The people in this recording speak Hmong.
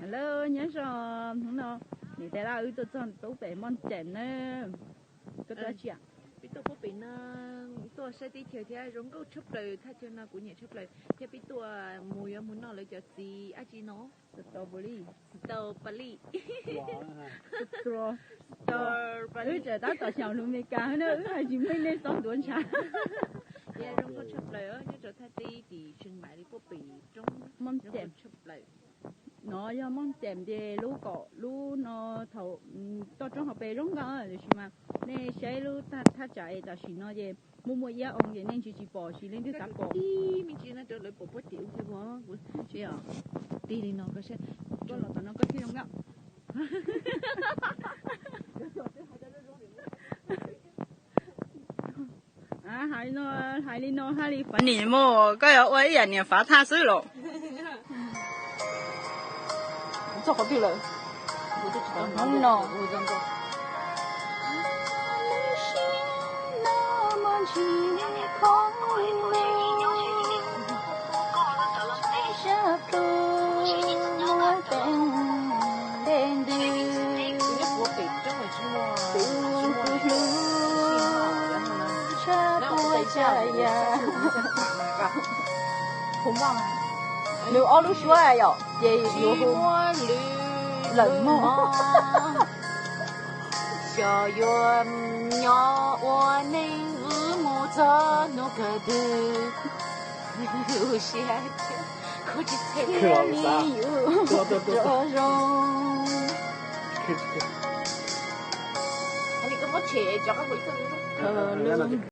Hello, nyob zoo, hnub no niam tais laj wb tuaj txog pub pem Moj Cem na. Koj tuaj tsi? Peb tuaj pub pem no, tuaj saib teb chaws thiab zoo nkauj tshaj plaws, thaj chaw no kuv nyiam tshaj plaws thiab peb tuaj mus yuav mus noj lawv cov txiv dab tsi no. Strawberry. Strawberry. Wb tseem tab tom xyaum lus Amelikas na, wb hais tsis meej nej txhob ntuav ntshav. Zoo nkauj tshaj plaws nyob rau thaj teb tim Tsheej Maim li pub pem roob Moj Cem tshaj plaws. No yog Moj Cem ces lub kaum lub no thaum toj roob hauv pes zoo nkauj tiam sis mas nej saib lub thaj tsam es tam sim no ces muaj muaj iab oo ces nej ntsia tsis pom, tsis leej twg xav pom. Tig li no koj thiaj zoo nkauj. Hais li no hais li no hais li funny mus, koj yuav ua ib yam niam fav thaj xwb los? Txog qhov twg lawm? Hnub no Nws ob lub suab yom, ces yuav hu lawm mog. Xyov yuav nyob ua neej wb mus txog hnub kawg twg. Lub siab thiab li yus rov zoo.